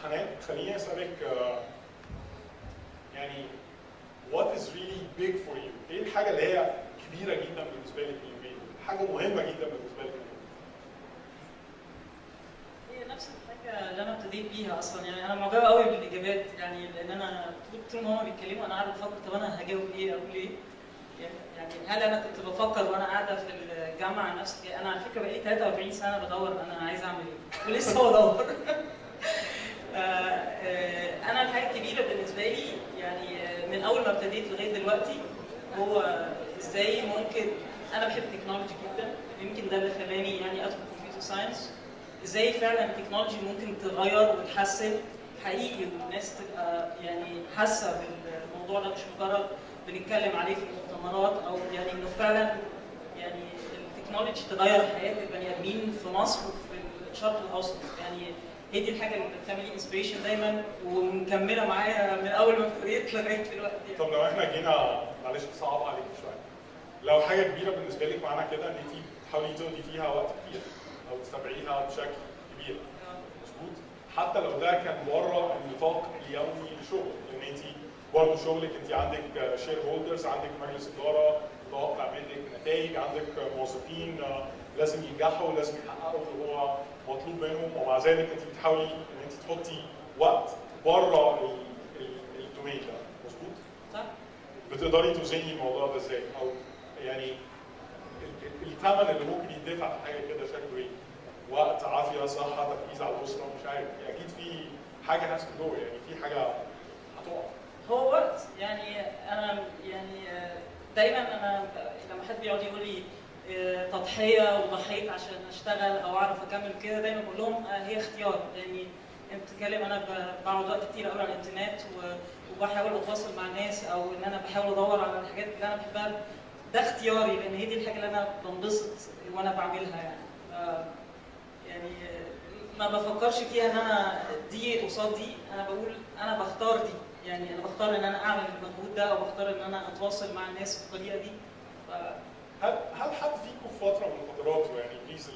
حنان، خليني اسالك يعني what is really big for you؟ ايه الحاجة اللي هي كبيرة جدا بالنسبة لك اليومين دول؟ حاجة مهمة جدا بالنسبة لك اليومين. هي نفس الحاجة اللي أنا ابتديت بيها أصلا. يعني أنا معجبة قوي بالإجابات، يعني لأن أنا طول ما هما بيتكلموا أنا قاعدة بفكر طب أنا هجاوب إيه، أقول إيه؟ يعني هل أنا كنت بفكر وأنا قاعدة في الجامعة نفس؟ أنا على فكرة بقالي 43 سنة بدور أنا عايزة أعمل إيه، ولسه بدور. أنا الحاجة الكبيرة بالنسبة لي يعني من أول ما ابتديت لغاية دلوقتي هو إزاي ممكن، أنا بحب ال technology جدا، يمكن ده اللي خلاني يعني أدخل computer science. ازاي فعلا ال technology ممكن تغير وتحسن حقيقي، والناس تبقى يعني حاسه بالموضوع ده، مش مجرد بنتكلم عليه في المؤتمرات، او يعني انه فعلا يعني ال technology تغير حياة البني ادمين في مصر وفي الشرق الاوسط. يعني هي دي الحاجة اللي بتعمل لي inspiration دايما ومكمله معايا من اول ما ابتديت لغاية دلوقتي يعني. طب لو احنا جينا، معلش صعب عليك شويه، لو حاجة كبيرة بالنسبة لك معنى كده ان انت بتحاولي تقضي فيها وقت كتير او تتابعيها بشكل كبير، مظبوط؟ حتى لو ده كان بره النطاق اليومي لشغلك، لان انت برضه شغلك انت عندك shareholders، عندك مجلس ادارة متوقع منك نتائج، عندك موظفين لازم ينجحوا، لازم يحققوا اللي هو مطلوب منهم، ومع ذلك انت بتحاولي ان انت تحطي وقت بره ال domain ده، مظبوط؟ صح. بتقدري توزني الموضوع ده ازاي؟ او يعني الثمن اللي ممكن يدفع في حاجة كده شكله ايه؟ وقت، عافيه، صحة، تركيز على الاسرة، مش عارف، يعني اكيد في حاجة has to go، يعني في حاجة هتقع. هو وقت، يعني انا يعني دايما انا لما حد بيقعد يقول لي تضحية وضحيت عشان اشتغل او اعرف اكمل كده، دايما بقول لهم هي اختيار. يعني انت بتتكلم، انا بقعد وقت كتير قوي على الانترنت وبحاول اتواصل مع الناس، او ان انا بحاول ادور على الحاجات اللي انا بحبها، ده اختياري لان هي دي الحاجة اللي انا بنبسط وانا بعملها. يعني يعني ما بفكرش فيها ان انا دي قصاد دي، انا بقول انا بختار دي، يعني انا بختار ان انا اعمل المجهود ده، او بختار ان انا اتواصل مع الناس بالطريقة دي. هل حد فيكم في فترة من الفترات، يعني please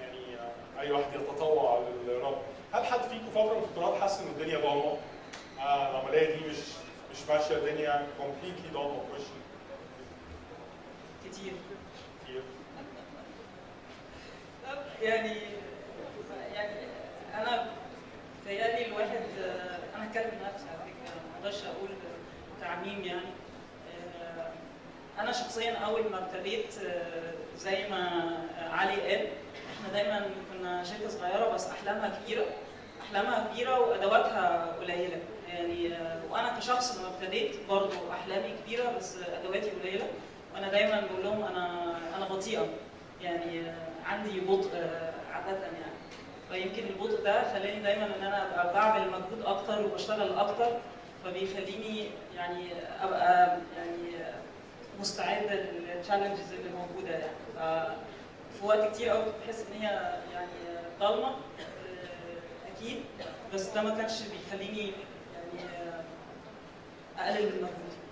يعني اي واحد يتطوع للرد، هل حد فيكم فترة من الفترات حس ان الدنيا ضلمة؟ العملية دي مش ماشية، الدنيا completely ضلمة في وشي؟ كتير كتير. يعني انا بيتهيألي الواحد، انا هتكلم نفسي على فكرة، ما اقدرش اقول تعميم يعني. انا شخصيا اول ما ابتديت زي ما علي قال، احنا دايما كنا شركة صغيرة بس احلامها كبيرة، احلامها كبيرة وادواتها قليله يعني. وانا كشخص لما ابتديت برضه احلامي كبيرة بس ادواتي قليله، وانا دايما بقول لهم انا بطيئه، يعني عندي بطء عادة يعني. فيمكن البطء ده خلاني دايما ان انا ابقى بعمل مجهود اكتر وبشتغل اكتر، فبيخليني يعني ابقى يعني مستعدة لل challenges اللي موجودة يعني. في وقت كتير قوي كنت بحس ان هي يعني ضلمة اكيد، بس ده ما كانش بيخليني يعني اقلل من مجهودي.